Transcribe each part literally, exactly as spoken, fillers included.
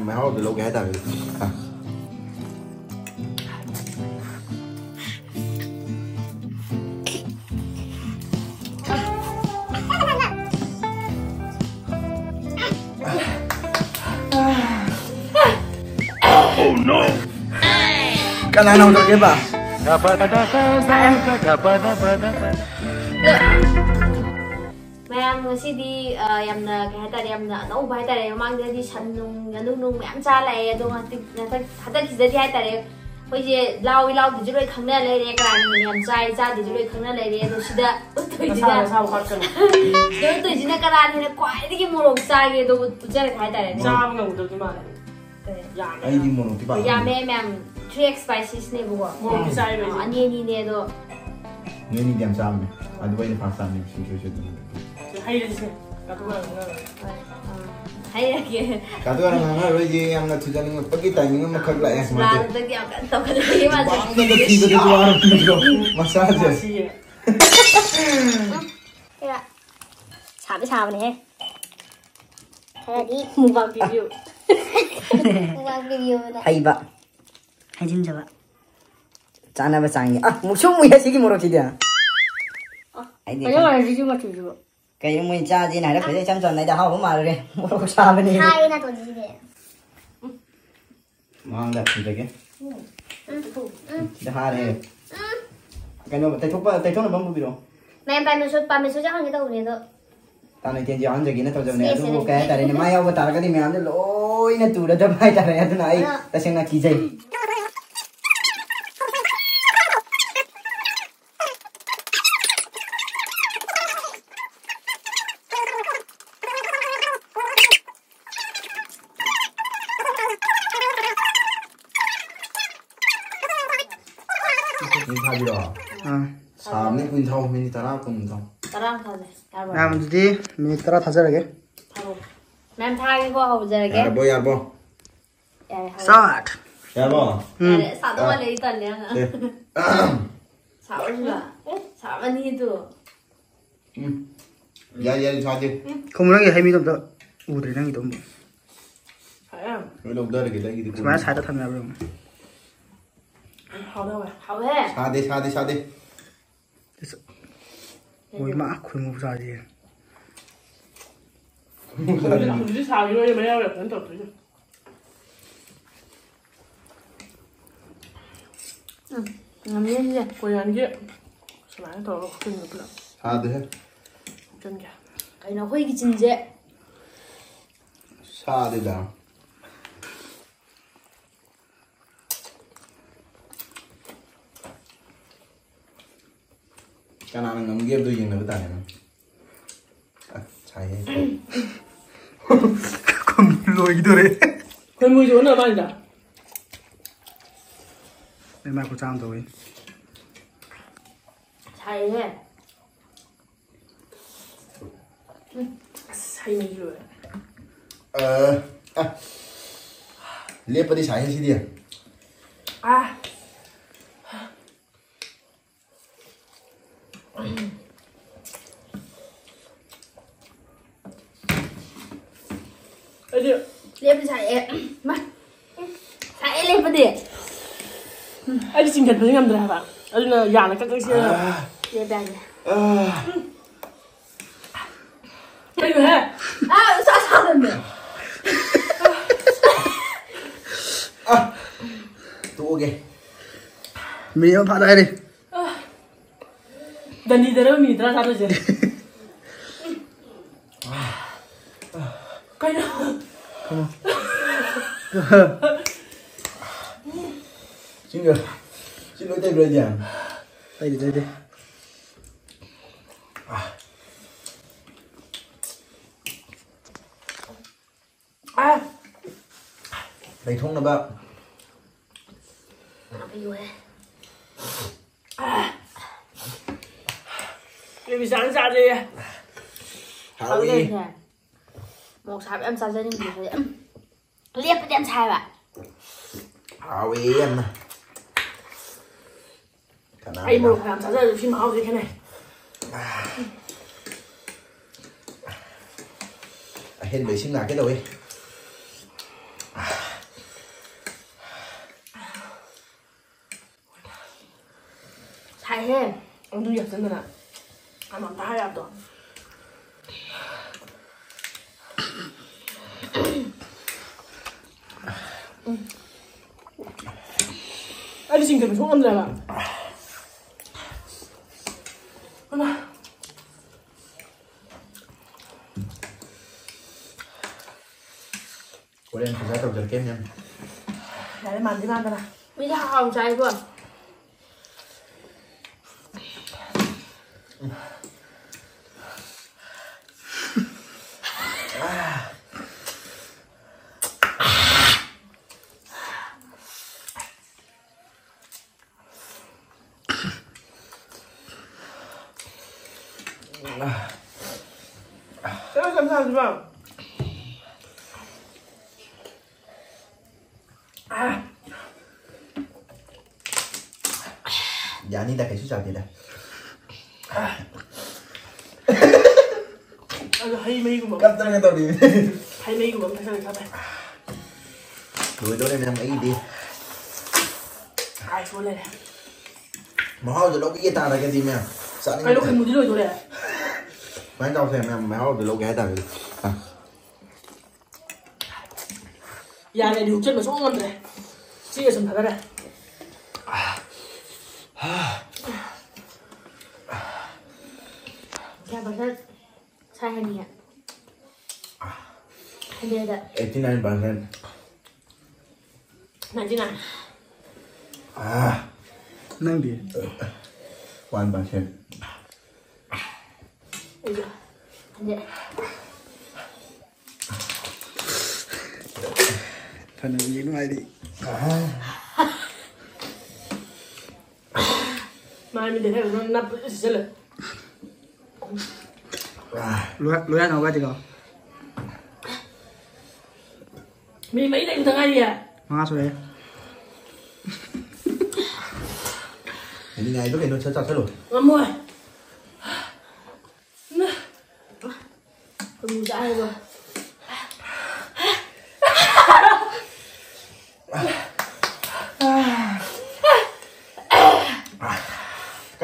ꯃꯍꯥꯎꯗꯣ ꯂꯧꯒꯦ ꯍꯥꯏꯇꯥꯔꯦ꯫ ꯑ꯫ ꯀꯅꯥꯅ ꯍꯧꯗꯣꯔꯛꯀꯦꯕ? ꯃꯌꯥꯝ ꯉꯁꯤꯗꯤ ꯑ, ꯌꯥꯝꯅ ꯀꯩ ꯍꯥꯏꯇꯥꯔꯦ, ꯌꯥꯝꯅ ꯑꯅꯧꯕ ꯍꯥꯏꯇꯥꯔꯦ꯫ ꯃꯃꯥꯡꯗꯗꯤ ꯁꯟ ꯅꯨꯡ ꯉꯥꯅꯨ ꯅꯨꯡ ꯃꯌꯥꯝ ꯆꯥ ꯂꯥꯛꯑꯦ, ꯑꯗꯣ ꯍꯟꯗꯛ ꯍꯟꯗꯛ ꯍꯟꯗꯛꯀꯤꯁꯤꯗꯗꯤ ꯍꯥꯏꯇꯥꯔꯦ, ꯑꯩꯈꯣꯏꯁꯦ ꯂꯥꯎꯏ ꯂꯥꯎꯗꯦꯁꯨ ꯂꯣꯏ ꯈꯪꯅ ꯂꯩꯔꯦ, ꯀꯅꯥꯅ ꯍꯦꯟꯅ ꯌꯥꯝ ꯆꯥꯏ ꯆꯥꯗꯦꯁꯨ ꯂꯣꯏ ꯈꯪꯅ ꯂꯩꯔꯦ꯫ ꯑꯗꯣ ꯁꯤꯗ ꯎꯠꯇꯣꯏꯁꯤꯅ ꯅꯁꯥ ꯅꯁꯥꯕꯨ ꯍꯥꯠꯀꯅꯨ꯫ ꯁꯤꯗ ꯎꯠꯇꯣꯏꯁꯤꯅ ꯀꯅꯥꯅ ꯍꯦꯟꯅ ꯈ꯭ꯋꯥꯏꯗꯒꯤ ꯃꯣꯔꯣꯛ ꯆꯥꯒꯦ ꯑꯗꯣ ꯎꯠꯆꯔꯒꯦ ꯍꯥꯏꯇꯥꯔꯦ꯫ ꯆꯥꯕ ꯉꯝꯒꯗꯕꯗꯤ ꯃꯥꯜꯂꯦ꯫ ꯀꯔꯤ? ꯌꯥꯝꯃꯦ꯫ ꯑꯩꯗꯤ ꯃꯣꯔꯣꯛꯇꯤ ꯄꯥꯝꯃꯦ꯫ ꯌꯥꯝꯃꯦ ꯃꯌꯥꯝ꯫ ꯊ꯭ꯔꯤ ꯑꯦꯛꯁ ꯁ꯭ꯄꯥꯏꯁꯤꯁꯅꯦꯕꯀꯣ꯫ ꯃꯣꯔꯣꯛꯇꯤ ꯆꯥꯏꯕ ꯑꯩꯗꯤ꯫ ꯑꯅꯤ ꯑꯅꯤꯅꯦ ꯑꯗꯣ꯫ ꯅꯣꯏꯅꯤꯗꯤ ꯌꯥꯝ ꯆꯥꯕꯅꯦ꯫ ꯑꯗꯨꯕꯨ ꯑꯩꯅ ꯐꯥꯔꯁ ꯆꯥꯕꯅꯦ ꯁꯨꯡꯁꯣꯏ ꯁꯣꯏꯗꯅ꯫ ꯁꯤ ꯍꯩꯔꯁꯤꯅꯦ꯫ ꯀꯥꯇꯨ ꯀꯥꯔꯟ ꯉꯥꯡꯉꯔꯣꯏ꯫ ꯍꯣꯏ, ꯑꯥ, ꯍꯥꯏꯔꯒꯦ꯫ ꯀꯥꯇꯨ ꯀꯥꯔꯟ ꯉꯥꯡꯉꯔꯣꯏꯁꯦ꯫ ꯌꯥꯝꯅ ꯊꯨꯖꯅꯤꯡꯉꯛꯄꯒꯤ ꯇꯥꯏꯃꯤꯡ ꯑꯃꯈꯛ ꯂꯥꯛꯑꯦ ꯃꯥꯗꯤ꯫ ꯂꯥꯜꯂꯗꯒꯤ ꯌꯥꯝ ꯀꯟꯅ ꯇꯧꯈꯠꯂꯛꯏ ꯃꯥꯁꯦ꯫ ꯋꯥꯡꯅꯒ ꯊꯤꯕꯗꯁꯨ ꯋꯥꯔꯝꯃꯤꯗ꯭ꯔꯣ ꯃꯁꯥꯁꯦ꯫ ꯃꯁꯤꯒꯤ꯫ ꯀꯌꯥ? ꯁꯥꯗꯤ ꯁꯥꯕꯅꯦꯍꯦ꯫ ꯈꯔꯗꯤ ꯃꯨꯛꯕꯥꯡ ꯄꯤꯕꯤꯌꯨ꯫ ꯃꯨꯛꯕꯥꯡ ꯄꯤꯕꯤꯌꯨꯅ꯫ ꯍꯩꯕ꯫ ꯍꯩꯖꯤꯟꯖꯕ꯫ ꯆꯥꯅꯕ ꯆꯥꯡꯅꯤ꯫ ꯑ, ꯃꯨꯁꯨꯛ ꯃꯨꯏ ꯑꯁꯤꯒꯤ ꯃꯣꯔꯣꯛꯁꯤꯗꯤ꯫ ꯑ, ꯑꯩꯗꯤ ꯀꯩꯅꯣ ꯈꯪ- ꯉꯥꯏꯔꯤꯁꯤꯒꯤ ꯃꯆꯨꯁꯤꯕꯣ? ꯀꯩꯅꯣ ꯃꯣꯏ ꯆꯥꯁꯦꯅ ꯍꯥꯏꯔꯛꯄꯁꯦ ꯏꯆꯝ ꯆꯝꯅ ꯑꯩꯗꯤ ꯑꯍꯥꯎꯕ ꯃꯥꯜꯂꯨꯔꯦ꯫ ꯃꯣꯔꯣꯛ ꯁꯥꯕꯅꯤ꯫ ꯍꯥꯏꯌꯦ ꯅꯥꯇꯣꯟꯁꯤꯗꯤ꯫ ꯃꯥꯡꯗ ꯊꯝꯖꯒꯦ꯫ ꯎꯝ꯫ ꯎꯝ꯫ ꯁꯤꯗ ꯍꯥꯔꯦ꯫ ꯎꯝ꯫ ꯀꯩꯅꯣ, ꯇꯩꯊꯣꯛꯄ, ꯇꯩꯊꯣꯛꯅꯕ ꯑꯃ ꯄꯨꯕꯤꯔꯛꯑꯣ꯫ ꯃꯌꯥꯝ ꯄꯥꯃꯦꯁꯣꯔ, ꯄꯥꯃꯦꯁꯣꯔ ꯆꯥꯍꯟꯒꯦ ꯇꯧꯕꯅꯦ ꯑꯗꯣ꯫ ꯇꯥꯅ ꯏꯇꯦꯟꯁꯦ ꯌꯥꯎꯍꯟꯖꯒꯦꯅ ꯇꯧꯖꯕꯅꯦ꯫ ꯁꯦ, ꯁꯦ, ꯑꯗꯨꯕꯨ ꯁꯦ꯫ ꯀꯩ ꯍꯥꯏꯇꯥꯔꯦꯅꯦ, ꯃꯥ ꯌꯥꯎꯕ ꯇꯥꯔꯒꯗꯤ ꯃꯌꯥꯝꯁꯦ ꯂꯣꯏꯅ ꯇꯨꯔꯗꯕ ꯍꯥꯏꯇꯥꯔꯦ꯫ ꯑꯗꯨꯅ ꯑꯩ ꯑꯗꯣ ꯇꯁꯦꯡꯅ ꯀꯤꯖꯩ꯫ ꯃꯤꯅꯤꯠ ꯊꯥꯕꯤꯔꯣ꯫ ꯑꯥ꯫ ꯁꯥꯕꯅꯤ ꯀꯨꯟ ꯊꯥꯎ, ꯃꯤꯅꯤꯠ ꯇꯔꯥ ꯀꯨꯟ ꯊꯥꯎ꯫ ꯇꯔꯥ ꯊꯥꯎꯅꯦ꯫ ꯌꯥꯔꯕꯣ? ꯃꯌꯥꯝ ꯑꯗꯨꯗꯤ ꯃꯤꯅꯤꯠ ꯇꯔꯥ ꯊꯥꯖꯔꯒꯦ꯫ ꯊꯥꯔꯣ꯫ ꯃꯌꯥꯝ ꯊꯥꯒꯦꯀꯣ, ꯍꯧꯖꯔꯒꯦ꯫ ꯌꯥꯔꯕꯣ, ꯌꯥꯔꯕꯣ? ꯌꯥꯔꯦ, ꯍꯧꯔꯣ꯫ Start꯫ ꯌꯥꯔꯕꯣ? ꯎꯝ꯫ ꯌꯥꯔꯦ, ꯁꯥꯗꯧ ꯃꯥꯜꯂꯦ, ꯑꯩ ꯇꯜꯂꯦ ꯌꯥꯝꯅ꯫ ꯑꯦ꯫ ꯁꯥꯕꯁꯤꯗ꯫ ꯑꯦ, ꯁꯥꯕꯅꯤ ꯑꯗꯨ꯫ ꯎꯝ꯫ ꯌꯥꯏ, ꯌꯥꯏ, ꯁꯥꯗꯦ꯫ ꯈꯣꯡ ꯅꯪꯒꯤ ꯍꯩ ꯃꯍꯤꯗꯣ ꯑꯝꯇ ꯎꯗ꯭ꯔꯦ ꯅꯪꯒꯤꯗꯣ ꯑꯃꯨꯛ꯫ ꯁꯥꯏ ꯌꯥꯝ꯫ ꯂꯣꯏ ꯂꯧꯊꯔꯒꯦꯗ ꯑꯩꯒꯤꯗꯤ꯫ ꯁꯨꯃꯥꯏꯅ ꯁꯥꯏꯗ ꯊꯝꯃꯦ ꯍꯥꯏꯕ꯭ꯔꯣ? ꯍꯥꯎꯗꯧꯋꯦ꯫ ꯍꯥꯎꯋꯦ꯫ ꯁꯥꯗꯦ, ꯁꯥꯗꯦ, ꯁꯥꯗꯦ꯫ ꯃꯣꯏ ꯃꯥ ꯈꯣꯏꯃꯨ ꯆꯥꯁꯦ꯫ ꯍꯧꯖꯤꯛ ꯁꯥꯈꯤꯔꯣꯏ, ꯃꯌꯥꯝ ꯔꯦꯞꯇꯅ ꯇꯧꯔꯛꯇꯣꯏꯁꯦ꯫ ꯎꯝ꯫ ꯉꯝꯅꯤꯁꯦ꯫ ꯀꯣꯔꯤꯌꯥꯟꯒꯤ ꯁꯨꯃꯥꯏꯅ ꯇꯧꯔꯒ ꯍꯥꯞꯆꯤꯟꯕ ꯄꯨꯂꯞ꯫ ꯁꯥꯗꯦꯍꯦ꯫ ꯍꯥꯞꯆꯤꯟꯒꯦ꯫ ꯀꯩꯅꯣ ꯑꯩꯈꯣꯏꯒꯤ ꯆꯤꯟꯁꯦ꯫ ꯁꯥꯗꯦꯗ꯫ ꯀꯅꯥꯅ ꯉꯝꯒꯦ ꯍꯥꯏꯕꯗꯣ ꯌꯦꯡꯅꯕ ꯇꯥꯔꯦꯅ꯫ ꯑ, ꯁꯥꯏꯍꯦ꯫ ꯂꯣꯏꯈꯤꯗꯣꯔꯦ꯫ ꯑꯩꯈꯣꯏ ꯃꯣꯏꯁꯨ ꯑꯣꯟꯅ ꯃꯥꯜꯂꯤꯗ꯫ ꯑꯩ ꯃꯥꯏ ꯈꯨꯠꯆꯥꯝ ꯇꯧꯋꯤ꯫ ꯁꯥꯏꯍꯦ꯫ ꯑꯁ ꯍꯩ ꯃꯍꯤ ꯂꯣꯏꯔꯦ꯫ ꯑ, ꯑ, ꯂꯦꯞꯄꯗꯤ ꯁꯥꯏꯍꯦ ꯁꯤꯗꯤ꯫ ꯑꯥ꯫ ꯑꯩꯗꯤ ꯂꯦꯞꯄ ꯁꯥꯏꯑꯦ꯫ ꯃꯥ꯫ ꯁꯥꯏꯑꯦ ꯂꯦꯞꯄꯗꯤ꯫ ꯑꯩꯗꯤ ꯆꯤꯡꯈꯠꯄꯁꯨ ꯉꯝꯗ꯭ꯔꯦ ꯍꯥꯏꯕ꯫ ꯑꯗꯨꯅ ꯌꯥꯅ ꯀꯛ ꯀꯛ ꯁꯤꯗꯅ꯫ ꯂꯦꯞꯄ ꯌꯥꯗꯦ꯫ ꯑ, ꯀꯩꯅꯣꯍꯦ? ꯑꯥ ꯁꯥ ꯁꯥꯗꯕꯅꯦ꯫ ꯑ, ꯇꯣꯛꯑꯒꯦ꯫ ꯃꯤꯅꯤꯠ ꯑꯃ ꯐꯥꯗ ꯉꯥꯏꯔꯤ꯫ ꯗꯟꯗꯤꯗꯔ ꯃꯤꯅꯤꯠ ꯇꯔꯥ ꯆꯥꯗꯣꯏꯁꯦ꯫ ꯀꯩꯅꯣ? ꯁꯤꯒ ꯁꯤ ꯂꯣꯏ ꯇꯩꯕ꯭ꯔꯥ ꯑꯩꯗꯤ? ꯇꯩꯗꯦ ꯇꯩꯗꯦ꯫ ꯑꯥ꯫ ꯂꯩꯊꯣꯛꯅꯕ꯫ ꯉꯥꯛꯄꯤꯌꯨꯍꯦ꯫ ꯕꯦꯕꯤ ꯆꯥꯅ ꯆꯥꯖꯩꯌꯦ꯫ ꯍꯥꯎꯏ꯫ ꯍꯥꯎꯗꯣꯏꯅꯦ꯫ ꯃꯣꯔꯣꯛ ꯁꯥꯕ ꯌꯥꯝ ꯆꯥꯖꯅꯤꯡꯕꯗꯣ꯫ ꯂꯦꯞꯄꯗꯤ ꯌꯥꯝ ꯁꯥꯏꯕ꯫ ꯍꯥꯎꯏ ꯌꯥꯝꯅ꯫ ꯀꯅꯥ ꯑꯩ ꯃꯣꯔꯣꯛ ꯌꯥꯝ ꯆꯥꯖꯔꯁꯨ ꯁꯤ ꯃꯍꯥꯎꯁꯦ ꯈꯦꯠꯅꯩ꯫ ꯑꯍꯦꯟꯕ ꯏꯁꯤꯡ ꯂꯥꯛꯀꯦ ꯇꯧꯋꯤ꯫ ꯑꯦ, ꯑꯗꯨ ꯌꯥꯛꯁꯟꯗꯅ ꯑꯃ ꯑꯝꯇ ꯍꯥꯏ ꯌꯥꯕꯗꯣ꯫ ꯎꯝ꯫ ꯑꯩꯗꯤ ꯆꯤꯡ ꯀꯥꯕ ꯁꯨꯡꯉꯝ ꯉꯝꯗ꯭ꯔꯦꯕ꯫ ꯑꯃ꯫ ꯍꯣꯔꯦꯟ ꯐꯖꯅ ꯇꯧꯖꯔꯛꯀꯦ, ꯃꯦꯝ꯫ ꯌꯥꯔꯦ, ꯃꯥꯟꯗꯤ ꯃꯥꯟꯗꯅ꯫ ꯃꯤꯗꯤ ꯍꯥꯎ ꯆꯥꯏꯀꯣ꯫ ꯆꯠꯂꯣ, ꯆꯠꯂꯣ, ꯆꯠꯂꯣ꯫ ꯌꯥꯅꯤꯗ, ꯀꯩꯁꯨ ꯆꯥꯗꯦꯗ꯫ ꯑꯗꯣ ꯍꯩ ꯃꯍꯤꯒꯨꯝꯕ ꯑꯃ, ꯀꯞꯇꯅꯒ ꯇꯧꯔꯤ꯫ ꯍꯩ ꯃꯍꯤꯒꯨꯝꯕ ꯑꯃ ꯊꯛꯆꯜꯂꯒ ꯆꯥꯕ ꯌꯥꯏ꯫ ꯂꯣꯏꯗꯧꯔꯦ, ꯃꯌꯥꯝ, ꯑꯩꯒꯤꯗꯤ꯫ ꯑꯥꯏꯁ ꯑꯣꯟ ꯂꯩꯔꯦ꯫ ꯃꯍꯥꯎꯁꯦ ꯂꯧꯕꯤꯒꯦ ꯇꯥꯔꯒꯗꯤ, ꯃꯌꯥꯝ, ꯆꯥꯅꯤꯡꯉꯦ꯫ ꯀꯩꯅꯣ, ꯈꯨꯟꯃꯨꯗꯤ ꯂꯣꯏꯗꯣꯔꯦ꯫ ꯁꯨꯃꯥꯏꯅ ꯇꯧꯁꯦ, ꯃꯌꯥꯝ, ꯃꯍꯥꯎꯗꯣ ꯂꯧꯒꯦ ꯍꯥꯏꯇꯥꯔꯒꯗꯤ꯫ ꯑ꯫ ꯌꯥꯔꯦ, ꯑꯩꯗꯤ ꯍꯨꯛꯆꯟꯕ ꯁꯨꯡꯉꯝ ꯉꯝꯗ꯭ꯔꯦ꯫ ꯁꯤꯒ ꯁꯨꯝ ꯊꯥꯗꯔꯦ꯫ ꯀꯌꯥ percent ꯁꯥꯏ ꯍꯥꯏꯅꯤꯡꯉꯦ? Hundred꯫ Eighty nine percent꯫ Ninety nine꯫ ꯑꯥ꯫ ꯅꯪꯗꯤ? One percent꯫ ꯑꯩꯁꯨ꯫ Hundred꯫ ꯐꯅ ꯌꯦꯡ ꯅꯨꯡꯉꯥꯏꯔꯤ꯫ ꯃꯥꯏ ꯃꯤꯠ ꯂꯩꯈꯥꯏꯕ ꯅꯪ ꯅꯞꯄ ꯂꯣꯏ ꯁꯤꯖꯜꯂꯦ꯫ ꯂꯣꯏ-, ꯂꯣꯏ ꯌꯥꯅꯕ ꯀꯥꯏꯗꯦꯀꯣ? ꯃꯤꯅꯤꯠ ꯃꯔꯤ ꯂꯩꯕꯗ ꯉꯥꯏꯔꯤꯌꯦ꯫ ꯃꯉꯥ ꯁꯨꯔꯦ꯫ ꯃꯤꯅꯤꯠ ꯉꯥꯏꯕ ꯀꯩꯅꯣ, ꯁꯠ ꯆꯥꯁꯜꯂꯣ꯫ ꯉꯝꯃꯣꯏ꯫ ꯈꯨꯟꯃꯨ ꯆꯥꯔꯕ?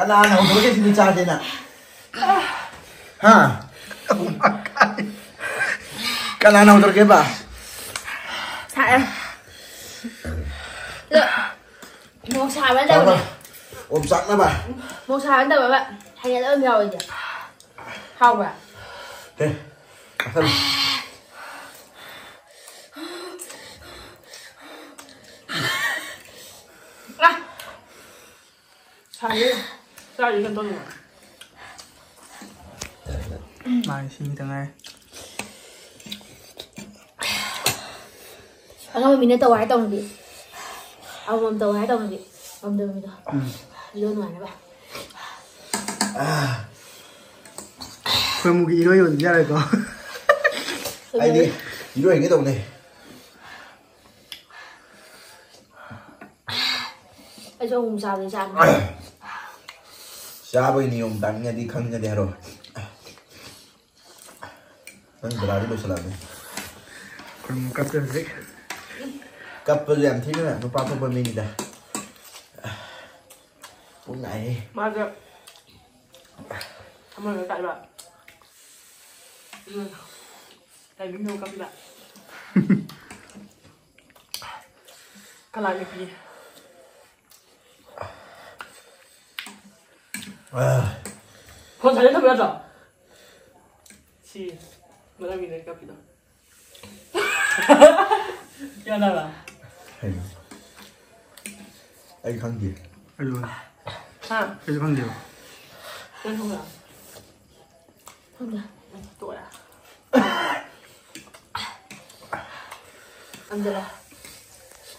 ꯀꯅꯥꯅ ꯍꯧꯗꯣꯔꯛꯀꯦ ꯁꯤꯗꯤ ꯆꯥꯁꯦꯅ? ꯍꯥ? ꯀꯅꯥꯅ ꯍꯧꯗꯣꯔꯛꯀꯦꯕ? ꯁꯥꯏ꯫ ꯑꯗꯣ, ꯃꯣꯔꯣꯛ ꯁꯥꯕ ꯆꯥꯕ꯫ ꯅꯠꯇꯕꯅꯦ꯫ ꯑꯣꯝꯆꯥꯛꯅꯕ꯫ ꯃꯣꯔꯣꯛ ꯁꯥꯕ ꯅꯠꯇꯕ ꯑꯃ ꯍꯩꯅꯗꯕ ꯑꯃ ꯌꯥꯎꯋꯦ ꯑꯩꯗꯤ꯫ ꯍꯥꯎꯕ꯭ꯔꯥ? ꯍꯦ, ꯆꯥꯁꯜꯂꯨ꯫ ꯑ꯫ ꯁꯥꯏꯌꯦ꯫ ꯆꯥꯔꯤ ꯀꯩꯅꯣ ꯇꯧꯔꯤꯕ꯫ ꯃꯥꯏ ꯁꯤꯈꯤꯗ ꯉꯥꯏꯔꯤ꯫ ꯑꯉꯝꯕ ꯃꯤꯅ ꯇꯧ ꯍꯥꯏ ꯇꯧꯅꯗꯤ꯫ ꯑꯃꯃꯝ ꯇꯧ ꯍꯥꯏ ꯇꯧꯅꯗꯤ꯫ ꯉꯝꯗꯕ ꯃꯤꯗꯣ꯫ ꯎꯝ꯫ ꯚꯤꯗꯤꯑꯣ ꯅꯨꯡꯉꯥꯏꯅꯕ꯫ ꯑꯥ꯫ ꯈꯣꯏꯃꯨꯒꯤ ꯏꯔꯣꯏ ꯑꯣꯏꯕꯗꯤ ꯌꯥꯔꯣꯏꯀꯣ꯫ ꯑꯩꯗꯤ ꯏꯔꯣꯏꯒꯦ ꯇꯧꯕꯅꯦ꯫ ꯑꯩꯁꯨ ꯑꯃꯨꯛ ꯆꯥꯕꯗꯤ ꯆꯥꯅꯤ꯫ ꯆꯥꯕꯒꯤ ꯅꯤꯌꯣꯝ ꯇꯥꯛꯅꯤꯡꯉꯗꯤ ꯈꯪꯅꯤꯡꯉꯗꯤ ꯍꯥꯏꯔꯛꯑꯣ꯫ ꯅꯪ ꯕꯣꯔꯥꯗꯤ ꯂꯣꯏꯁꯤꯜꯂꯛꯑꯕꯅꯤ꯫ ꯈꯨꯔꯨꯝ ꯀꯞꯄꯦ ꯍꯧꯖꯤꯛ꯫ ꯀꯞꯄꯁꯨ ꯌꯥꯝ ꯊꯤꯅ ꯅꯨꯄꯥ ꯊꯣꯛꯄ ꯃꯤꯅꯤꯗ꯫ ꯄꯨꯡ ꯅꯥꯏꯌꯦ꯫ ꯃꯥꯁꯦ ꯊꯃꯣꯏꯗ ꯇꯥꯛꯏꯕ꯫ ꯎꯝ꯫ ꯇꯥꯏꯃꯤꯡꯗꯣ ꯀꯞꯄꯤꯕ꯫ ꯀꯂꯥ ꯅꯨꯄꯤ꯫ ꯑꯥ꯫ ꯐꯣꯟ ꯁꯥꯏꯂꯦꯟ ꯊꯝꯕ ꯌꯥꯗ꯭ꯔꯣ? ꯁꯤ ꯃꯔꯝꯒꯤꯅꯦ ꯀꯞꯄꯤꯗꯣ꯫ ꯀꯌꯥ ꯅꯥꯕ? ꯀꯩꯅꯣ? ꯑꯩ ꯈꯪꯗꯦ꯫ ꯑꯩꯁꯨ ꯈꯪꯗꯦ꯫ ꯍꯥ? ꯑꯩꯁꯨ ꯈꯪꯗꯦꯕ꯫ ꯅꯪ ꯈꯪꯕ꯭ꯔꯥ? ꯈꯪꯗꯦ꯫ ꯎꯝ, ꯇꯣꯛꯑꯦ꯫ ꯈꯪꯗꯦꯕ꯫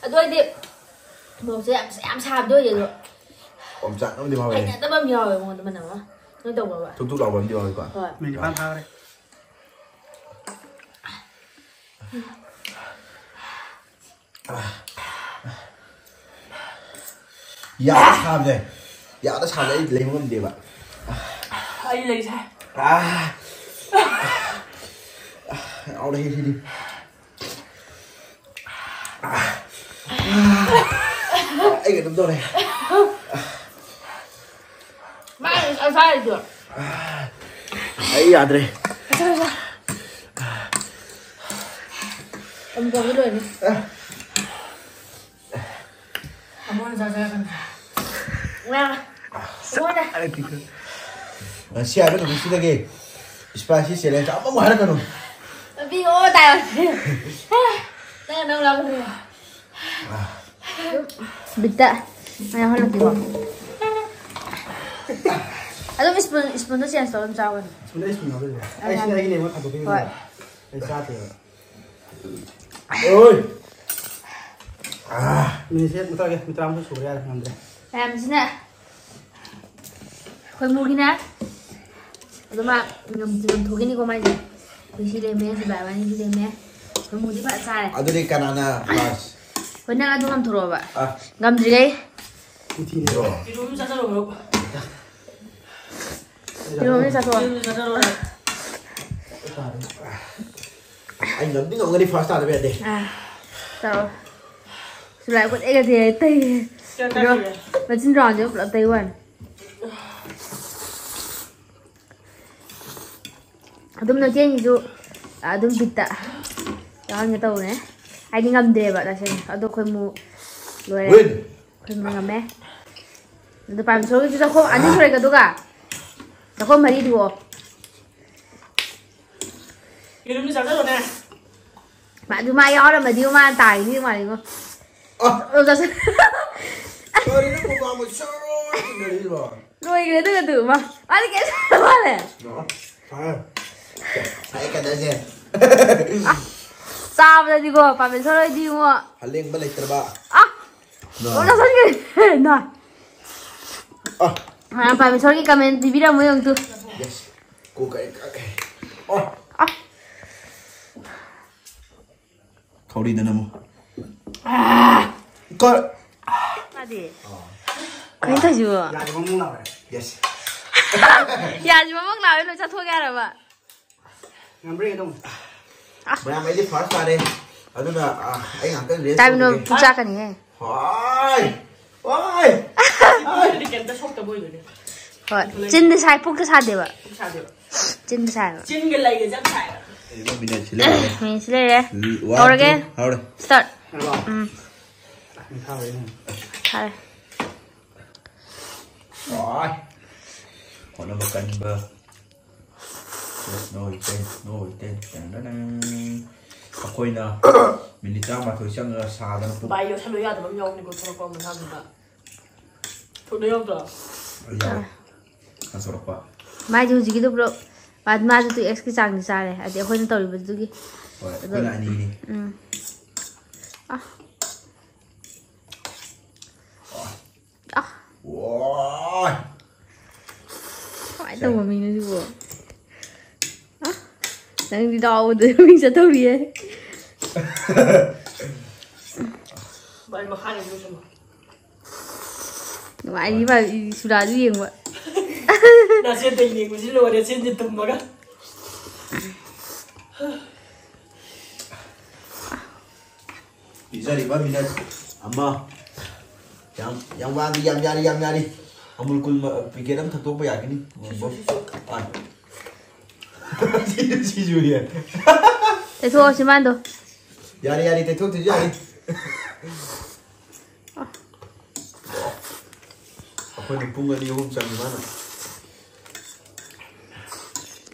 ꯑꯗꯣ ꯑꯩꯗꯤ ꯃꯣꯔꯣꯛꯁꯦ ꯌꯥꯝ, ꯌꯥꯝ ꯁꯥꯕꯗꯤ ꯑꯣꯏꯗꯦ ꯑꯗꯣ꯫ ꯑꯣꯝꯆꯥꯛꯅꯕꯗꯤ ꯐꯥꯎꯋꯦ꯫ ꯍꯩꯅꯗꯕ ꯑꯃ ꯌꯥꯎꯋꯦ ꯑꯩꯉꯣꯟꯗ ꯃꯅꯝ ꯑꯃ꯫ ꯅꯣꯏ ꯇꯧꯕ꯭ꯔꯕ? ꯊꯨꯛ ꯊꯨꯛ ꯂꯥꯎꯕ ꯑꯃꯗꯤ ꯌꯥꯎꯋꯦꯀꯣ꯫ ꯍꯣꯏ꯫ ꯃꯤꯅꯤꯠ ꯅꯤꯄꯥꯟ ꯐꯥꯈ꯭ꯔꯦ꯫ ꯌꯥꯗ ꯁꯥꯕꯁꯦ, ꯌꯥꯗ ꯁꯥꯕꯁꯦ ꯑꯩ ꯂꯩꯕ ꯉꯝꯗꯦꯕ꯫ ꯑꯩ ꯂꯩꯁꯦ꯫ ꯑꯥ꯫ ꯌꯥꯎꯔꯦꯍꯦ ꯁꯤꯗꯤ꯫ ꯑꯩ ꯀꯩꯅꯣꯝ ꯇꯧꯔꯦ꯫ ꯀꯥꯏꯗꯣ? ꯑꯩ ꯌꯥꯗ꯭ꯔꯦ꯫ ꯑꯃꯨꯛ ꯂꯣꯏꯔꯦ꯫ ꯑꯃꯨꯛ ꯆꯥꯖꯔꯛꯀꯅꯤ꯫ ꯉꯥ꯫ ꯉꯁꯤ ꯍꯥꯏꯕ ꯅꯨꯃꯤꯠꯁꯤꯗꯒꯤ spicy challenge ꯑꯃꯃꯨꯛ ꯍꯥꯏꯔꯛꯀꯅꯨ꯫ ꯅꯨꯄꯤ ꯑꯣ ꯇꯥꯏ꯫ ꯅꯪ ꯅꯪ ꯂꯥꯛꯄꯅꯦ꯫ ꯕꯤꯠꯇ ꯌꯥꯎꯍꯜꯂꯛꯀꯦꯀꯣ꯫ ꯑꯗꯨꯝ spoon, spoonꯗꯣ change ꯇꯧꯔ ꯑꯗꯨꯝ ꯆꯥꯎꯒꯅꯤ꯫ ꯁꯨꯝꯗ ꯑꯩ ꯁꯨꯝ ꯌꯥꯎꯗꯣꯏꯅꯦ꯫ ꯑꯩ ꯁꯤꯅ ꯑꯩꯒꯤ ꯅꯦꯝꯃ ꯊꯥꯗꯣꯛꯄꯤꯕ꯫ ꯍꯣꯏ꯫ ꯑꯩ ꯆꯥꯗꯦꯕ꯫ ꯑꯣꯏ꯫ ꯃꯤꯅꯤꯠꯁꯦ ꯃꯨꯠꯊꯠꯂꯒꯦ꯫ ꯃꯤꯅꯤꯠ ꯇꯔꯥꯃꯥꯊꯣꯏ ꯁꯨꯔꯦ, ꯌꯥꯔꯦ, ꯉꯝꯗ꯭ꯔꯦ꯫ ꯃꯌꯥꯝꯁꯤꯅ ꯑꯩꯈꯣꯏ ꯃꯨꯒꯤꯅ ꯑꯗꯣ ꯃꯥ ꯉꯝ-, ꯉꯝꯊꯣꯛꯈꯤꯅꯤꯀꯣ ꯃꯥꯏꯁꯦ꯫ ꯑꯩꯈꯣꯏ ꯁꯤ ꯂꯩꯔꯝꯃꯦ, ꯁꯤ ꯕꯥꯏ ꯋꯥꯅꯤ ꯁꯤ ꯂꯩꯔꯝꯃꯦ꯫ ꯑꯩꯈꯣꯏ ꯃꯨꯗꯤ ꯐꯖ ꯆꯥꯔꯦ꯫ ꯑꯗꯨꯗꯤ ꯀꯅꯥꯅ first? ꯍꯣꯏ, ꯅꯪ ꯑꯗꯨ ꯉꯝꯊꯣꯔꯛꯑꯣꯕ꯫ ꯑꯥ꯫ ꯉꯝꯗ꯭ꯔꯤꯈꯩ꯫ ꯏꯊꯤꯅꯦꯕ꯫ ꯌꯦꯔꯨꯝ ꯆꯥꯖꯔꯣ, ꯃꯔꯨꯞ꯫ ꯌꯦꯔꯨꯝꯁꯦ ꯆꯥꯊꯣꯛꯑꯣ꯫ ꯌꯦꯔꯨꯝꯁꯦ ꯆꯥꯖꯔꯣ꯫ ꯑꯩ ꯉꯝꯗꯤ ꯉꯝꯒꯅꯤ, first ꯇꯥꯗꯕ ꯌꯥꯗꯦ꯫ ꯑꯥ, ꯇꯧꯔꯣ꯫ ꯁꯨꯂꯥꯏ ꯈꯨꯠ ꯑꯩꯒꯗꯤ ꯇꯩ꯫ ꯀꯌꯥ ꯇꯥꯈꯤꯒꯦ? ꯃꯆꯤꯟ ꯔꯥꯎꯟꯁꯦ ꯄꯨꯂꯞ ꯇꯩ ꯋꯥꯅꯤ꯫ ꯑꯗꯨꯝ ꯅꯆꯦꯒꯤꯁꯨ ꯑꯗꯨꯝ ꯕꯤꯠꯇ ꯌꯥꯎꯍꯟꯒꯦ ꯇꯧꯕꯅꯦ꯫ ꯍꯥꯏꯗꯤ ꯉꯝꯗ꯭ꯔꯦꯕ ꯇꯁꯦꯡꯅ꯫ ꯑꯗꯣ ꯑꯩꯈꯣꯏ ꯃꯨ ꯂꯣꯏꯔꯦ꯫ Win! ꯑꯩꯈꯣꯏ ꯃꯨ ꯉꯝꯃꯦ꯫ ꯑꯗꯣ ꯄꯥꯝꯁꯣꯒꯤꯁꯨ ꯆꯥꯛꯈꯣꯝ ꯑꯅꯤ ꯁꯨꯔꯦ ꯑꯗꯨꯒ꯫ ꯆꯥꯛꯈꯣꯝ ꯃꯔꯤꯗꯨꯑꯣ꯫ ꯌꯦꯔꯨꯝꯗꯤ ꯆꯥꯖꯔꯣꯅꯦ꯫ ꯃꯥ ꯑꯗꯨ ꯃꯥ ꯌꯥꯎꯔꯝꯃꯗꯤ ꯃꯥ ꯇꯥꯏꯅꯤ ꯃꯥꯜꯂꯤꯉꯣ꯫ ꯑ! ꯑꯗꯨ ꯆꯥꯁꯤꯜ-, ꯀꯔꯤꯅꯣ ꯃꯨꯛꯕꯥꯡꯕꯨ ꯁꯔꯣ ꯇꯤꯟꯅꯔꯤꯕꯣ? ꯂꯣꯏꯈ꯭ꯔꯦ ꯑꯗꯨꯒ ꯑꯗꯨ ꯃꯥ꯫ ꯃꯥꯗꯤ ꯀꯩꯝ ꯆꯥꯗ ꯃꯥꯜꯂꯦ꯫ ꯅꯣ? ꯐꯔꯦ꯫ ꯐꯔꯦ, ꯀꯩꯗꯧꯁꯦ? ꯆꯥꯕꯗꯗꯤꯀꯣ ꯄꯥꯝꯕꯦꯟ ꯁꯔꯣꯏꯗꯤ ꯏꯉꯣ꯫ ꯑꯂꯦꯡꯕ ꯂꯩꯇ꯭ꯔꯕ? ꯑ! ꯅꯣ? ꯂꯣꯏ ꯆꯥꯁꯤꯟꯈ꯭ꯔꯦ꯫ ꯅꯣ꯫ ꯑ! ꯃꯌꯥꯝ ꯄꯥꯝꯕꯦꯟ ꯁꯔꯣꯏꯒꯤ comment ꯄꯤꯕꯤꯔꯝꯃꯣ ꯌꯦꯡꯉꯨ ꯇꯨ꯫ Yes. ꯀꯣꯛ ꯀꯥꯏ ꯀꯥꯏ꯫ ꯑꯣ! ꯑ! ꯈꯧꯔꯤꯗꯅ ꯑꯃꯨꯛ꯫ ꯀ-, ꯃꯥꯗꯤ꯫ ꯀꯩꯅꯣ ꯇꯧꯏꯁꯤꯕꯣ? ꯌꯥꯗꯕ ꯑꯃꯨꯛ ꯂꯥꯎꯔꯦ꯫ Yes. ꯌꯥꯁꯤ ꯃꯃꯛ ꯂꯥꯎꯔꯦ ꯂꯣꯏ ꯆꯥꯊꯣꯛꯑꯒꯦ ꯍꯥꯏꯔꯕ? ꯉꯝꯕ꯭ꯔꯥ ꯌꯦꯡꯒꯦ ꯇꯧꯅꯤ꯫ ꯃꯌꯥꯝ ꯑꯩꯗꯤ first ꯇꯥꯔꯦ꯫ ꯑꯗꯨꯅ, ꯑ, ꯑꯩ ꯉꯥꯛꯇꯪ rest ꯇꯥꯏꯕꯅꯣ ꯇꯧꯈꯤꯒꯦ꯫ ꯄꯨꯛ ꯆꯥꯛꯀꯅꯤꯍꯦ꯫ ꯍꯣꯏ! ꯍꯣꯏ! ꯑꯗꯨꯗꯤ ꯀꯩꯝꯇ ꯁꯣꯛꯇꯕ ꯑꯣꯏꯕꯅꯦ꯫ ꯍꯣꯏ, ꯆꯤꯟꯗ ꯁꯥꯏ, ꯄꯨꯛꯇ ꯁꯥꯗꯦꯕ꯫ ꯄꯨꯛ ꯁꯥꯗꯦꯕ꯫ ꯆꯤꯟꯗ ꯁꯥꯏꯕ꯫ ꯆꯤꯟꯒ ꯂꯩꯒꯁꯦ ꯌꯥꯝ ꯁꯥꯏꯕ꯫ ꯀꯩꯅꯣ ꯃꯤꯅꯠꯁꯤ ꯂꯩꯔꯦ꯫ ꯃꯤꯅꯠꯁꯤ ꯂꯩꯔꯦ꯫ ꯋꯥꯟ, ꯍꯧꯔꯒꯦ꯫ ꯇꯨ, ꯍꯧꯔꯦ꯫ ꯁ꯭ꯇꯥꯔꯠ꯫ ꯍꯜꯂꯣ꯫ ꯎꯝ꯫ ꯊꯥꯔꯦ꯫ ꯍꯣꯏ꯫ ꯍꯣꯠꯅꯕ ꯀꯟꯕ꯫ No written, no written. Ten ten. ꯑꯩꯈꯣꯏꯅ ꯃꯤꯅꯤꯠ ꯇꯔꯥꯃꯥꯊꯣꯏ ꯆꯪꯉꯒ ꯁꯥꯗꯅ ꯄꯨꯛ ꯚꯥꯏ, ꯌꯣꯠꯁꯜꯂꯨ ꯌꯥꯗꯕ ꯑꯃ ꯌꯥꯎꯕꯅꯤꯀꯣ, ꯊꯣꯛꯂꯛꯄ ꯃꯁꯥꯗꯨꯗ꯫ ꯊꯣꯛꯂꯛ ꯌꯥꯎꯗ꯭ꯔꯣ? ꯌꯥꯎꯋꯦ꯫ ꯈꯟꯗꯣꯔꯛꯄ꯫ ꯃꯥꯏꯗꯤ ꯍꯧꯖꯤꯛꯀꯤꯗꯨ ꯄꯨꯂꯞ, ꯃꯥ-, ꯃꯥꯁꯨ ꯇꯨ ꯑꯦꯛꯁꯀꯤ ꯆꯥꯡꯗꯤ ꯆꯥꯔꯦ꯫ ꯍꯥꯏꯗꯤ ꯑꯩꯈꯣꯏꯅ ꯇꯧꯔꯤꯕꯗꯨꯒꯤ꯫ ꯍꯣꯏ, ꯑꯗꯣ, ꯑꯩꯈꯣꯏꯅ ꯑꯅꯤꯅꯤ꯫ ꯎꯝ꯫ ꯑ꯫ ꯑ꯫ ꯋꯥꯏ꯫ ꯀꯃꯥꯏꯅ ꯁꯦ꯫ ꯇꯧꯕ ꯃꯤꯅꯣ ꯁꯤꯕꯣ? ꯑ? ꯅꯪꯗꯤ ꯗꯥꯎꯗ ꯃꯤꯡ ꯆꯠꯇꯧꯔꯤꯌꯦ꯫ ꯚꯥꯏ, ꯃꯈꯥꯗ ꯂꯣꯏꯁꯜꯂꯣ꯫ ꯅꯨꯡꯉꯥꯏꯅꯤ ꯚꯥꯏ, ꯁꯨꯔꯥꯁꯨ ꯌꯦꯡꯕ꯫ ꯅꯥꯆꯦꯟꯗ ꯌꯦꯡꯕꯁꯤ ꯂꯣꯏꯔꯦ, ꯆꯤꯟꯁꯤ ꯇꯨꯝꯃꯒ꯫ ꯄꯤꯖꯔꯤꯕ ꯃꯤꯅꯠ ꯑꯃ꯫ ꯌꯥꯝ, ꯌꯥꯝ ꯋꯥꯡꯗꯤ, ꯌꯥꯝ ꯌꯥꯔꯤ, ꯌꯥꯝ ꯌꯥꯔꯤ꯫ ꯑꯃꯨꯜ ꯀꯨꯜ ꯃ-, ꯄꯤꯀꯦꯠ ꯑꯃ ꯊꯛꯇꯣꯛꯄ ꯌꯥꯒꯅꯤ꯫ ꯁꯤꯁꯨ, ꯁꯤꯁꯨ꯫ ꯑꯥ꯫ ꯁꯤꯁꯨ, ꯁꯤꯁꯨ ꯌꯥꯏ꯫ ꯇꯩꯊꯣꯛꯑꯣ ꯁꯤ ꯃꯥꯟꯗꯣ꯫ ꯌꯥꯔꯦ, ꯌꯥꯔꯦ, ꯇꯩꯊꯣꯛꯇ꯭ꯔꯁꯨ ꯌꯥꯔꯦ꯫ ꯑꯩꯈꯣꯏꯅ ꯄꯨꯡ ꯑꯅꯤ ꯑꯍꯨꯝ ꯆꯪꯉꯤ ꯃꯥꯅ꯫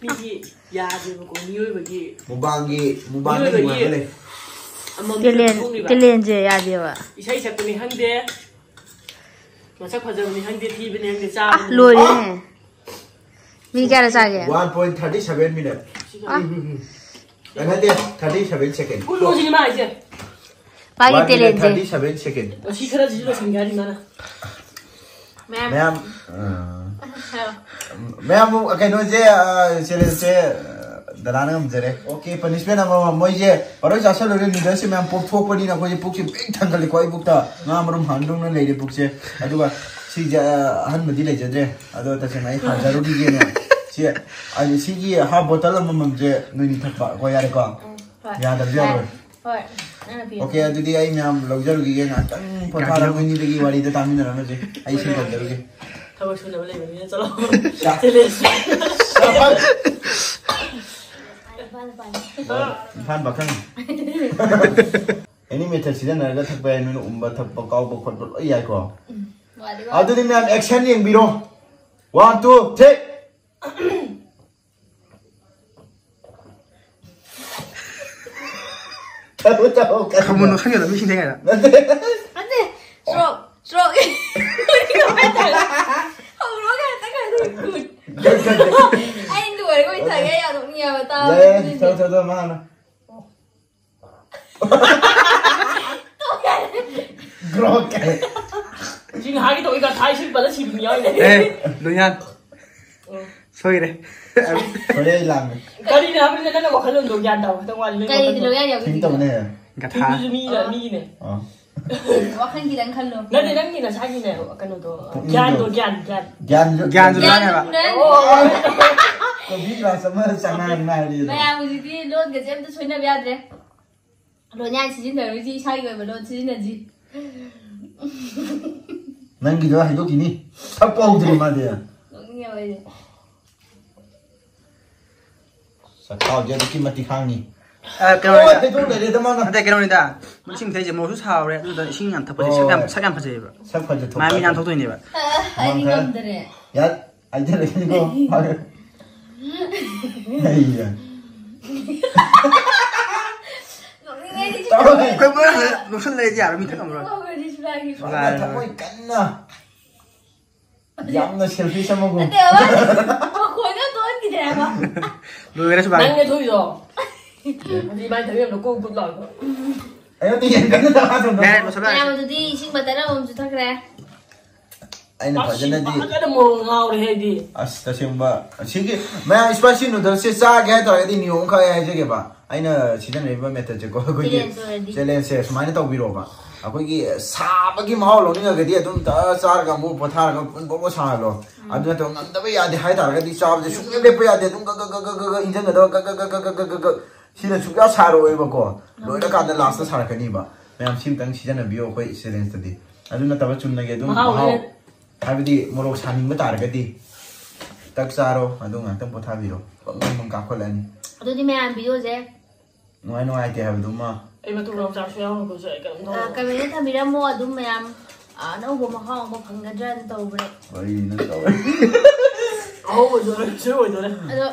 ꯃꯤꯒꯤ ꯌꯥꯗꯦꯕꯀꯣ, ꯃꯤꯑꯣꯏꯕꯒꯤ ꯃꯨꯛꯕꯥꯡꯒꯤ, ꯃꯨꯛꯕꯥꯡꯒꯤ ꯃꯤꯑꯣꯏꯕꯒꯤ ꯅꯨꯡꯉꯥꯏꯕ ꯂꯩ꯫ ꯑꯃꯃꯝ ꯇꯦꯂꯦꯟ-, ꯊꯣꯛꯂꯤꯕ꯫ ꯇꯦꯂꯦꯟꯁꯦ ꯌꯥꯗꯦꯕ꯫ ꯏꯁꯩ ꯁꯛꯄꯅꯤ ꯈꯪꯗꯦ, ꯃꯁꯛ ꯐꯖꯕꯅꯤ ꯈꯪꯗꯦ, ꯊꯤꯕꯅꯤ ꯈꯪꯗꯦ, ꯑꯥ, ꯆꯥꯕꯅꯤ꯫ ꯂꯣꯏꯔꯦꯅꯦ꯫ ꯃꯤ ꯀꯌꯥꯔ ꯆꯥꯒꯦ? One point thirty seven minute꯫ ꯁꯤꯒ ꯑꯥ꯫ ꯎꯝ, ꯎꯝ, ꯎꯝ꯫ ꯑ, ꯅꯠꯇꯦ, thirty seven second꯫ ꯀꯨꯜꯂꯣꯁꯤꯅꯤ ꯃꯥ ꯍꯥꯏꯁꯦ꯫ ꯃꯥꯒꯤ ꯋꯥꯟ ꯃꯤꯅꯠ ꯇꯦꯂꯦꯟꯁꯦ꯫ ꯊꯥꯔꯇꯤ ꯁꯚꯦꯟ ꯁꯦꯀꯦꯟ꯫ ꯑꯁꯤ ꯈꯔꯁꯤꯁꯨ ꯂꯣꯏꯁꯤꯟꯒꯦ ꯍꯥꯏꯔꯤ ꯃꯥꯅ꯫ ꯃꯌꯥꯝ꯫ ꯃꯌꯥꯝ, ꯑ, ꯍꯥꯏꯔꯣ꯫ ꯃꯌꯥꯝ, ꯀꯩꯅꯣꯁꯦ, ꯑ, ꯆꯦꯂꯦꯟꯖꯁꯦ, ꯑ, ꯗꯗꯥꯅ ꯉꯝꯖꯔꯦ꯫ ꯑꯣꯀꯦ, ꯄꯅꯤꯁꯃꯦꯟ ꯑꯃꯃꯝ꯫ ꯃꯣꯏꯁꯦ ꯂꯣꯏ ꯆꯥꯁꯜꯂꯨꯔꯦ, ꯅꯨꯗꯜꯁꯦ ꯃꯌꯥꯝ ꯄꯣꯞꯊꯣꯛꯄꯅꯤꯅ ꯑꯩꯈꯣꯏꯁꯦ ꯄꯨꯛꯁꯦ ꯄꯤꯛ ꯊꯟꯒꯠꯂꯦꯀꯣ ꯑꯩ ꯄꯨꯛꯇ꯫ ꯉꯥ ꯃꯔꯨꯝ ꯍꯥꯟꯗꯧꯅ ꯂꯩꯔꯦ ꯄꯨꯛꯁꯦ꯫ ꯑꯗꯨꯒ ꯁꯤꯁꯦ, ꯑ, ꯑꯍꯟꯕꯗꯤ ꯂꯩꯖꯗ꯭ꯔꯦ꯫ ꯑꯗꯣ ꯇꯁꯦꯡꯅ ꯑꯩ ꯍꯥꯟꯖꯔꯨꯈꯤꯒꯦꯅꯦ꯫ ꯁꯤ, ꯑ, ꯁꯤꯒꯤ ꯍꯥꯐ ꯕꯣꯇꯜ ꯑꯃꯃꯝꯁꯦ ꯅꯣꯏꯅꯤ ꯊꯛꯄ ꯀꯣ, ꯌꯥꯔꯦꯀꯣ? ꯎꯝ, ꯍꯣꯏ꯫ ꯌꯥꯗꯕꯁꯨ ꯌꯥꯔꯣꯏ꯫ ꯍꯣꯏ, ꯅꯪꯅ ꯄꯤꯔꯣ꯫ ꯑꯣꯀꯦ, ꯑꯗꯨꯗꯤ ꯑꯩ ꯃꯌꯥꯝ ꯂꯧꯖꯔꯨꯈꯤꯒꯦ, ꯉꯥꯏꯍꯥꯛꯇꯪ ꯄꯣꯊꯥꯔꯒ ꯃꯣꯏꯅꯤꯗꯒꯤ ꯋꯥꯔꯤꯗ ꯇꯥꯃꯤꯟꯅꯔꯝꯃꯁꯦ꯫ ꯑꯩ ꯏꯁꯤꯡ ꯀꯧꯖꯔꯨꯒꯦ꯫ ꯊꯕꯛ ꯁꯨꯅꯕ ꯂꯩꯕꯅꯤꯅ ꯆꯠꯂꯣ꯫ ꯆꯦꯂꯦꯟꯖ꯫ ꯏꯝꯐꯥꯜ ꯄꯥꯈꯪ꯫ ꯑꯦꯅꯤ ꯃꯦꯊꯠ ꯁꯤꯖꯤꯟꯅꯔꯒ ꯊꯛꯄ ꯌꯥꯏ꯫ ꯅꯣꯏꯅ ꯎꯝꯕ, ꯊꯛꯄ, ꯀꯥꯎꯕ ꯈꯣꯠꯄ ꯂꯣꯏ ꯌꯥꯏꯀꯣ꯫ ꯎꯝ, ꯋꯥꯗꯤ ꯋꯥ- ꯑꯗꯨꯗꯤ ꯃꯌꯥꯝ ꯑꯦꯛꯁꯟ ꯌꯦꯡꯕꯤꯔꯣ꯫ One, two, three. ꯇꯧ, ꯇꯧ, ꯀꯩꯅꯣ? ꯈꯃꯨꯟ ꯈꯪꯉꯦꯗ, ꯃꯤ ꯁꯤꯡꯊꯦꯡ ꯍꯥꯏꯅ꯫ ꯅꯠꯇꯦ꯫ ꯅꯠꯇꯦ꯫ ꯁ꯭ꯔꯣꯛ, ꯁ꯭ꯔꯣꯛ꯫ ꯍꯧꯔꯛꯑꯣ, ꯉꯥꯛꯇꯪ ꯉꯥꯏꯈꯣ꯫ ꯒꯨꯗ꯫ Good, good, good. ꯑꯩ ꯂꯣꯏꯔꯒ ꯑꯣꯏꯅ ꯊꯥꯒꯦ, ꯌꯥꯝ ꯅꯣꯛꯅꯤꯡꯉꯦ ꯍꯥꯏꯕ, ꯇꯥꯕ ꯑꯦ, ꯃꯤꯁꯤꯡꯁꯦ꯫ ꯇꯧ, ꯇꯧ, ꯇꯧ, ꯃꯥꯅ꯫ ꯒ꯭ꯔꯣꯛ ꯀꯥꯏ꯫ ꯁꯤ ꯉꯥꯏꯍꯥꯛꯀꯤ ꯇꯧꯏ ꯀ ꯊꯥꯏ ꯁꯤꯜꯄꯗ ꯁꯤꯕ ꯃꯤ ꯌꯥꯎꯔꯤꯅꯦ꯫ ꯑꯦ, ꯂꯣꯏꯌꯥꯟ꯫ ꯁꯣꯏꯔꯦ꯫ ꯁꯣꯏꯔꯦ, ꯑꯩ ꯂꯥꯟꯒꯦ꯫ ꯀꯔꯤꯅꯣ ꯍꯥꯏꯕꯅꯤꯗ ꯅꯪꯅ ꯋꯥꯈꯜꯂꯣꯟꯗꯣ ꯒ꯭ꯌꯥꯟ ꯇꯥꯕ ꯈꯤꯇꯪ ꯋꯥꯠꯂꯤ, ꯅꯪ ꯀꯔꯤꯗꯤ ꯋꯥꯈꯜꯂꯣꯟ꯫ ꯂꯣꯏꯌꯥꯟ ꯌꯥꯎꯒꯦ? ꯊꯤꯡ ꯇꯧꯅꯦ꯫ ꯒꯊꯥ꯫ ꯊꯤꯡꯗꯨꯁꯨ ꯃꯤ, ꯑꯥ꯫ ꯃꯤꯒꯤꯅꯦ꯫ ꯑꯥ꯫ ꯋꯥꯈꯜ ꯈꯤꯇꯪ ꯈꯜꯂꯣ꯫ ꯅꯠꯇꯦ, ꯅꯪꯒꯤ ꯅꯁꯥꯒꯤꯅꯦ, ꯀꯩꯅꯣꯗꯣ, ꯄꯨꯛꯅꯤꯡꯗꯣ꯫ ꯒ꯭ꯌꯥꯟꯗꯣ, ꯒ꯭ꯌꯥꯟ, ꯒ꯭ꯌꯥꯟ꯫ ꯒ꯭ꯌꯥꯟꯁꯨ, ꯒ꯭ꯌꯥꯟꯁꯨ ꯒ꯭ꯌꯥꯟ ꯂꯥꯡꯉꯦꯕ꯫ ꯂꯨꯝꯅ꯫ ꯑꯣ꯫ ꯀꯣꯐꯤ ꯒ꯭ꯂꯥꯁ ꯑꯃ ꯆꯉꯥꯡ ꯉꯥꯏꯔꯤ ꯑꯗꯣ꯫ ꯃꯌꯥꯝ ꯍꯧꯖꯤꯛꯇꯤ ꯂꯣꯟꯒꯁꯦ ꯑꯝꯇ ꯁꯣꯏꯅꯕ ꯌꯥꯗ꯭ꯔꯦ꯫ ꯂꯣꯟꯌꯥꯟ ꯁꯤꯖꯤꯟꯅꯔꯣꯏꯁꯤ, ꯏꯁꯥꯒꯤ ꯑꯣꯏꯕ ꯂꯣꯟ ꯁꯤꯖꯤꯟꯅꯁꯤ꯫ ꯅꯪꯒꯤꯗꯣ ꯍꯥꯏꯗꯣꯛꯈꯤꯅꯤ꯫ ꯊꯛꯄ ꯍꯧꯗ꯭ꯔꯤ ꯃꯥꯗꯤ꯫ ꯅꯣꯛꯅꯤꯡꯉꯦꯕ ꯑꯩꯗꯤ꯫ ꯆꯈꯥꯎꯁꯦ ꯑꯗꯨꯛꯀꯤ ꯃꯇꯤꯛ ꯍꯥꯡꯉꯤ꯫ ꯑ, ꯀꯩꯅꯣꯅꯤꯗ꯫ ꯑꯣ, ꯍꯩꯗꯣꯛ ꯂꯩꯔꯦꯗ ꯃꯥꯅ꯫ ꯅꯠꯇꯦ, ꯀꯩꯅꯣꯅꯤꯗ꯫ ꯏꯁꯤꯡ ꯊꯛꯏꯁꯦ ꯃꯣꯔꯣꯛꯁꯨ ꯁꯥꯍꯧꯔꯦ, ꯑꯗꯨꯗ ꯏꯁꯤꯡ ꯌꯥꯝ ꯊꯛꯄꯁꯦ ꯁꯛ ꯌꯥꯝ, ꯍꯣꯏ꯫ ꯁꯛ ꯌꯥꯝ ꯐꯖꯩꯌꯦꯕ꯫ ꯁꯛ ꯐꯖꯊꯣꯛꯄ꯫ ꯃꯥꯏ ꯃꯤ ꯅꯥꯟꯊꯣꯛꯇꯣꯏꯅꯦꯕ꯫ ꯑ, ꯑꯩꯗꯤ ꯃꯥꯡꯈ꯭ꯔꯦ꯫ ꯉꯝꯗꯔꯦ꯫ ꯌꯥ-, ꯍꯥꯏꯖꯔꯛꯀꯅꯤꯀꯣ꯫ ꯑꯩꯌꯥ꯫ ꯅꯣꯛꯅꯤꯡꯉꯦ ꯑꯩꯗꯤ꯫ ꯇꯧꯔꯦ꯫ ꯑꯩꯈꯣꯏ ꯄꯨꯔꯥ ꯅꯣꯛꯁꯜꯂꯛꯑꯗꯤ ꯌꯥꯔꯣꯏ, ꯃꯤ ꯊꯛ ꯉꯝꯃꯔꯣꯏ꯫ ꯅꯣꯛꯑꯒꯗꯤ ꯁꯨꯃꯥꯏꯒꯤ꯫ ꯀꯟꯅ ꯊꯃꯣꯏ ꯀꯟꯅ꯫ ꯌꯥꯝꯅ ꯁꯦꯜꯐꯤꯁ ꯑꯃꯒꯨꯝ꯫ ꯅꯠꯇꯦꯕ, ꯃꯈꯣꯏꯅ ꯊꯣꯛꯍꯟꯈꯤꯗ꯭ꯔꯦ ꯍꯥꯏꯕ꯫ ꯂꯣꯏꯔꯦ ꯁꯨꯃꯥꯏ꯫ ꯅꯪꯅꯦ ꯊꯣꯛꯏꯗꯣ꯫ ꯑꯗꯨꯗꯤ ꯏꯕꯥꯅꯤ ꯊꯛꯃꯤꯟꯅꯕꯗ ꯀꯣꯛ ꯕꯨꯠ ꯂꯥꯎꯏꯗꯣ꯫ ꯑꯩꯉꯣꯟꯗ ꯌꯦꯡꯒꯅꯨ ꯇꯧꯔꯛꯑꯗꯨꯝ꯫ ꯌꯥꯔꯦ, ꯂꯣꯏꯁꯜꯂꯣ, ꯌꯥꯔꯦ꯫ ꯃꯌꯥꯝ ꯑꯗꯨꯗꯤ ꯏꯁꯤꯡ ꯕꯇꯜ ꯑꯃꯃꯝꯁꯨ ꯊꯛꯈ꯭ꯔꯦ꯫ ꯑꯩꯅ ꯑꯁ, ꯐꯖꯅꯗꯤ ꯐꯖꯅ ꯃꯣꯔꯣꯛ ꯉꯥꯎꯔꯦ ꯑꯩꯗꯤ꯫ ꯑꯁ, ꯇꯁꯦꯡꯕ, ꯑꯁꯤꯒꯤ ꯃꯌꯥꯝ spicy noodles ꯁꯦ ꯆꯥꯒꯦ ꯍꯥꯏ ꯇꯥꯔꯒꯗꯤ ꯅꯤꯌꯣꯝ ꯑꯃꯈꯛ ꯑꯩ ꯍꯥꯏꯖꯒꯦꯕ꯫ ꯑꯩꯅ ꯁꯤꯖꯤꯟꯅꯔꯤꯕ method ꯁꯦꯀꯣ, ꯑꯩꯈꯣꯏꯒꯤ challenge ꯑꯣꯏꯔꯗꯤ꯫ Challenge ꯁꯦ ꯁꯨꯃꯥꯏꯅ ꯇꯧꯕꯤꯔꯣꯕ꯫ ꯑꯩꯈꯣꯏꯒꯤ ꯁꯥꯕꯒꯤ ꯃꯍꯥꯎ ꯂꯧꯅꯤꯡꯉꯒꯗꯤ ꯑꯗꯨꯝ ꯇ ꯆꯥꯔꯒ ꯑꯃꯨꯛ ꯄꯣꯊꯥꯔꯒ ꯄꯨꯡ ꯕꯣꯕꯣ ꯁꯥꯍꯜꯂꯣ꯫ ꯎꯝ꯫ ꯑꯗꯨ ꯅꯠꯇꯕ ꯉꯝꯗꯕ ꯌꯥꯗꯦ ꯍꯥꯏ ꯇꯥꯔꯒꯗꯤ ꯆꯥꯕꯁꯦ ꯁꯨꯡꯂꯦꯞ ꯂꯦꯞꯄ ꯌꯥꯗꯦ꯫ ꯑꯗꯨꯝ ꯒ ꯒ ꯒ ꯒ ꯒ ꯒ ꯏꯟꯖꯟꯒꯗꯕ ꯒ ꯒ ꯒ ꯒ ꯒ ꯒ ꯒ꯫ ꯁꯤꯅ ꯁꯨꯡꯁꯥ ꯁꯥꯔꯛꯑꯣꯏꯕꯀꯣ꯫ ꯂꯣꯏꯔꯀꯥꯟꯗ last ꯇ ꯁꯥꯔꯛꯀꯅꯤꯕ꯫ ꯃꯌꯥꯝ ꯁꯤ ꯑꯃꯇꯪ ꯁꯤꯖꯤꯟꯅꯕꯤꯌꯣ ꯑꯩꯈꯣꯏ challenge ꯇꯗꯤ꯫ ꯑꯗꯨ ꯅꯠꯇꯕ ꯆꯨꯝꯅꯒꯤ ꯑꯗꯨꯝ ꯃꯍꯥꯎ ꯃꯍꯥꯎ ꯂꯩ꯫ ꯍꯥꯏꯕꯗꯤ ꯃꯣꯔꯣꯛ ꯁꯥꯅꯤꯡꯕ ꯇꯥꯔꯒꯗꯤ ꯇꯛ ꯆꯥꯔꯣ, ꯑꯗꯨ ꯉꯥꯛꯇꯪ ꯄꯣꯊꯥꯕꯤꯔꯣ, ꯄꯪ ꯄꯪ ꯀꯥꯞꯈꯠꯂꯛꯑꯅꯤ꯫ ꯑꯗꯨꯗꯤ ꯃꯌꯥꯝ ꯚꯤꯗꯤꯑꯣꯁꯦ ꯅꯨꯡꯉꯥꯏ ꯅꯨꯡꯉꯥꯏꯇꯦ ꯍꯥꯏꯕꯗꯨꯃ꯫ ꯑꯩ ꯃꯇꯨꯡ ꯃꯅꯥꯎ ꯆꯥꯛꯁꯨ ꯌꯥꯎꯔꯨꯕꯁꯨ ꯑꯩ ꯀꯩꯅꯣꯝ ꯇꯧꯔꯦ꯫ ꯀꯃꯦꯟꯇ ꯊꯝꯕꯤꯔꯝꯃꯣ ꯑꯗꯨꯝ ꯃꯌꯥꯝ꯫ ꯑ, ꯑꯅꯧꯕ ꯃꯍꯥꯎ ꯑꯃ ꯐꯪꯒꯗ꯭ꯔꯅ ꯇꯧꯕꯅꯦ꯫ ꯋꯥꯔꯤꯅ ꯇꯧꯔꯦ꯫ ꯑꯍꯧꯕꯁꯨ ꯑꯣꯏꯔꯦ, ꯁꯤ ꯑꯣꯏꯗꯣꯔꯦ꯫ ꯑꯗꯣ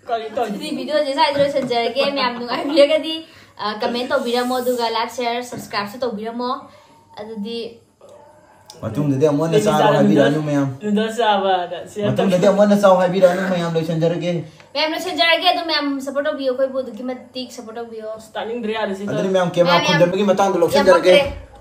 ꯀꯔꯤ ꯇꯧꯔꯤ? ꯑꯗꯨꯗꯤ ꯚꯤꯗꯤꯑꯣꯁꯦ ꯁ꯭ꯋꯥꯏꯗ ꯂꯣꯏꯁꯤꯟꯖꯔꯒꯦ꯫ ꯃꯌꯥꯝ ꯅꯨꯡꯉꯥꯏꯕꯤꯔꯒꯗꯤ ꯀꯃꯦꯟ ꯇꯧꯕꯤꯔꯝꯃꯣ, ꯑꯗꯨꯒ ꯂꯥꯏꯛ, ꯁꯤꯌꯔ, ꯁꯕꯁꯀ꯭ꯔꯥꯏꯕꯁꯨ ꯇꯧꯕꯤꯔꯝꯃꯣ꯫ ꯑꯗꯨꯗꯤ ꯃꯇꯨꯡꯗꯗꯤ ꯑꯃꯨꯛ ꯍꯟꯅ ꯆꯥꯔꯣ ꯍꯥꯏꯕꯤꯔꯛꯑꯅꯨ ꯃꯌꯥꯝ꯫ ꯅꯨꯗꯜꯁ ꯆꯥꯕ꯫ ꯃꯇꯨꯡꯗꯗꯤ ꯑꯃꯨꯛ ꯍꯟꯅ ꯆꯥꯎ ꯍꯥꯏꯕꯤꯔꯛꯑꯅꯨ ꯃꯌꯥꯝ, ꯂꯣꯏꯁꯤꯟꯖꯔꯒꯦ꯫ ꯃꯌꯥꯝ ꯂꯣꯏꯁꯤꯟꯖꯔꯒꯦ꯫ ꯑꯗꯨꯝ ꯃꯌꯥꯝ ꯁꯞꯄꯣꯔꯠ ꯇꯧꯕꯤꯌꯨ, ꯑꯩꯈꯣꯏꯕꯨ ꯑꯗꯨꯛꯀꯤ ꯃꯇꯤꯛ ꯁꯞꯄꯣꯔꯠ ꯇꯧꯕꯤꯌꯣ꯫ ꯑꯁ, ꯇꯥꯅꯤꯡꯗ꯭ꯔꯦ, ꯌꯥꯔꯦ ꯁꯤ꯫ ꯑꯗꯨꯗꯤ ꯃꯌꯥꯝ ꯀꯦꯃꯦꯔꯥ ꯃꯌꯥꯝ, ꯃꯌꯥꯝ꯫ ꯈꯨꯝꯖꯤꯟꯕꯒꯤ ꯃꯇꯥꯡꯗꯣ ꯂꯧꯁꯤꯟꯖꯔꯒꯦ꯫ ꯌꯥꯝ ꯄꯛꯇ꯭ꯔꯦ꯫